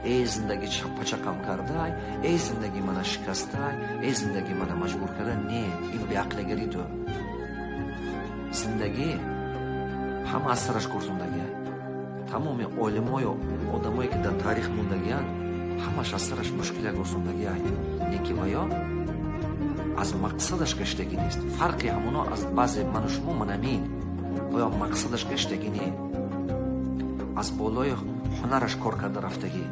Эй зиндагӣ, чаппачақам кардай, эй зиндагӣ, мана шикастай, эй зиндагӣ, мана маҷбур карда. Не, ин беақлигари ту. Зиндагӣ ҳама аз сараш гурзондагия. Тамоми олимою одамое, ки дар таърих мондагиянд, ҳамаш аз сараш мушкилия гурзондагия. Не ки ваё аз мақсадаш гаштагӣ нест. Фарқи ҳамоно аз баъзе ману шумо манамин: оё мақсадаш гаштагӣ не, аз болои ҳунараш кор карда рафтагӣ.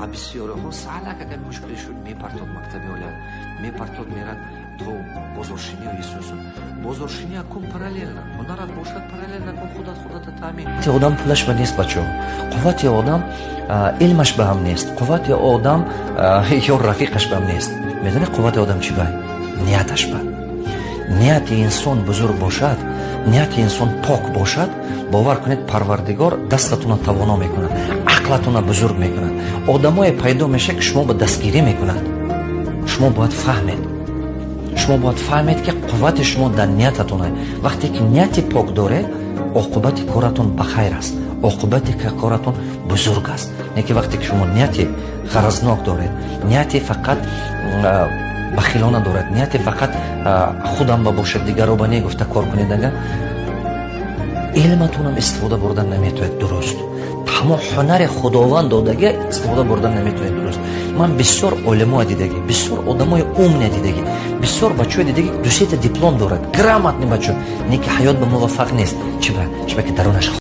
А бисёриҳо саҳлак агар мушкиле шуд, мепартод мактаби олия, мепартод, мерад то бозоршинию исусу бозоршиния кун. Параллельно ҳунарат бошад, параллельно кун, худат худата таъмин. Одам пулаш ба нест, бачо, қуввати одам илмаш ба ҳам нест, қуввати одам ё рафиқаш ба ҳам нест. Медони, қуввати одам чӣ ба? Нияташ ба. Нияти инсон бузург бошад, нияти инсон пок бошад, бовар кунед, Парвардигор дастатуна тавоно мекунад, ақлатуна бузург мекунад. Одамое пайдо мешавад, ки шумо ба дастгирӣ мекунад. Шумо бояд фаҳмед, шумо бояд фаҳмед, ки қуввати шумо дар ниятатон. Вақте ки нияти пок доред, оқибати коратон ба хайр аст, оқибати коратон бузург аст. Не ки вақте ки шумо нияти ғаразнок доред, нияти фақат бахилона дорад, нияти фақат худам ба бошад, дигаро ба не гуфта кор кунед, ага илматонам истифода бурдан наметавонед дуруст, ҳамон ҳунари Худованд додагӣ истифода бурдан наметавонед дуруст. Ман бисёр олимоа дидагӣ, бисёр одамои умный дидагӣ, бисёр бачаҳое дидагӣ, дусета диплом дорад, грамотный бачо, не ки ҳаёт ба муваффақ нест. Чиба? Чиба ки дарунаш